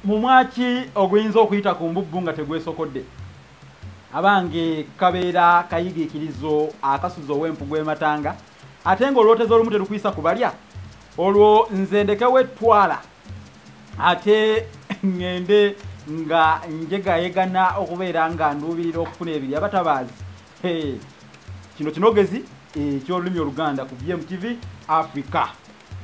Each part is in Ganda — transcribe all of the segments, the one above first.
Mumwaki oguyinza okuyita ku mbubbu nga tegwesokodde? Abange kabeera kayigiikirizo akasuza ow'empugu ematanga, ate ng'olwoteza olumu terukuyisa kubalya. Olwo nze ndekewo ettwala ate ŋŋende nga njegayegana okubeera nga nduubirira okufuna ebiri abatabaazi. Kino kinogezi eky'olulimi Oluganda ku BMTV Africa.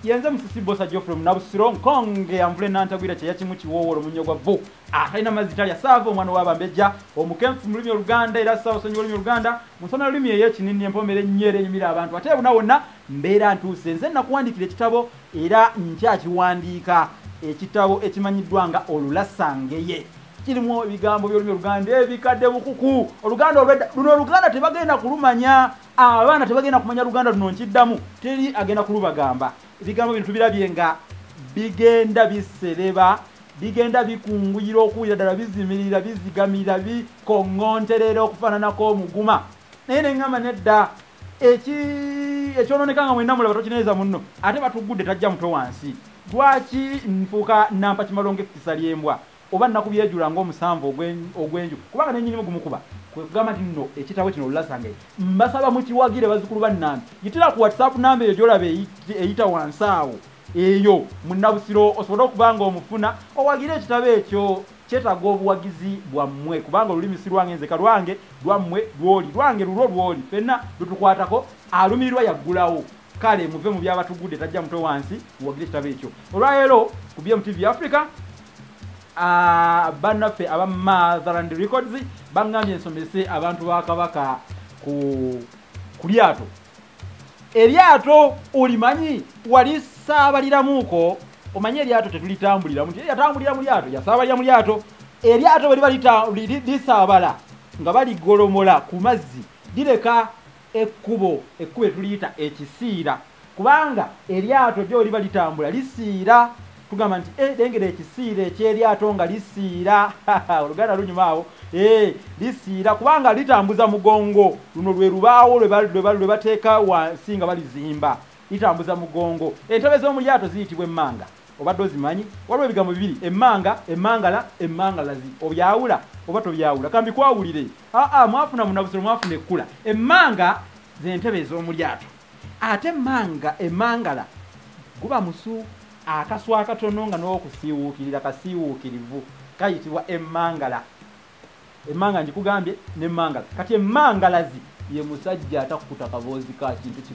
Yenze Musisi Bosa Geoffrey Munabusiro Nkonge anvule nantagwira kye yakimu kiwoowolo munnyo gwa vvu atalina mazzi talya saava omwana w'abambejja omukenfu mu lulimi Oluganda era ssaabasonyi w'olulimi Oluganda mu nsoma y'olulimi ey'ekinini empomera ennyo era enyumira abantu ate wonna wonna mbeera ntuuse. Nze nakuwandiikira ekitabo era nkyakiwandiika, ekitabo ekimanyiddwa nga Olulasangeye. Kirimu ebigambo by'olulimi Oluganda ebikadde bukuku. Oluganda olwedda luno Oluganda tebagenda kulumanya, abaana tebagenda kumanya Luganda luno, nkiddamu teri agenda kulubagamba. Ebigambo bino tubirabye nga bigenda bisereba, bigenda bikunguyira okuwulira ddala, bizimirira, bizigamira, bikoŋŋonterera okufaananako omuguma. Naye ne ŋŋamba nedda, ekyonooneka nga mwenna mulaba tokineeza munno, ate batugudde tajja mutwe wansi. Lwaki nfuuka nampa kimalongo ekkisa ly'embwa oba nnakubyejula ng'omusanvu ogw'enju, kubanga nennyinimu gumukuba? Kwe kugamba nti nno ekitabo kino Olulasangeye mbasaba mukiwagire bazzukulu bannambi. Yitira ku WhatsApp namba eyo gy'olaba eyita wansi awo eyo munnabusiro osobole okuba nga omufuna owagire ekitabo ekyo. Kyetaaga obuwagizi bwammwe, kubanga olulimi si lwange nzeka, lwange lwammwe lwoli lwange lulwo lwoli ffenna lutukwatako. Alumirirwa yaggulawo. Kale muve mu byabatugudde tajja mutwe wansi, muwagire ekitabo ekyo. Olwaleero ku BMTV Africa bannaffe aba Motherland Records baŋŋambye nsomese abantu ba Kabaka ku lyato. Eryato olimanyi walisaabaliramuuko? Omanyi eryato tetulitambuliramu, nti yatambulira mu lyato, yasaabalira mu lyato. Eryato bwe liba lisaabala nga baligolomola ku mazzi, lireka ekkubo, ekkubo etuliyita ekisiira, kubanga eryato lyo liba litambula lisiira. Tugamba nti lengera ekisiira eky'eryato nga lisiira. Oluganda lunyuma awo. Lisiira kubanga litambuza mugongo. Luno lwe lubaawo lwe bateeka wansi nga balizimba, litambuza mugongo. Entebe z'omu lyato ziyitibwa emmanga. Obadde ozimanyi? Waliwo ebigambo bibiri, emmanga, emmangala, emmangalazi. Obyawula oba tobyawula? Kambikwawulire. Aa, mwafuna Munnabusiro, mwafuna ekkula. Emmanga z'entebe ez'omu lyato, ate emmanga, emmangala guba musu, akasu akatono nga n'okusiiwuukirira kasiiwuukirivu, kayitibwa emmangala. Emmanga ngikugambye n'emmangala. Kati emmangalazi ye musajja atakkuta kaboozi ka kintu.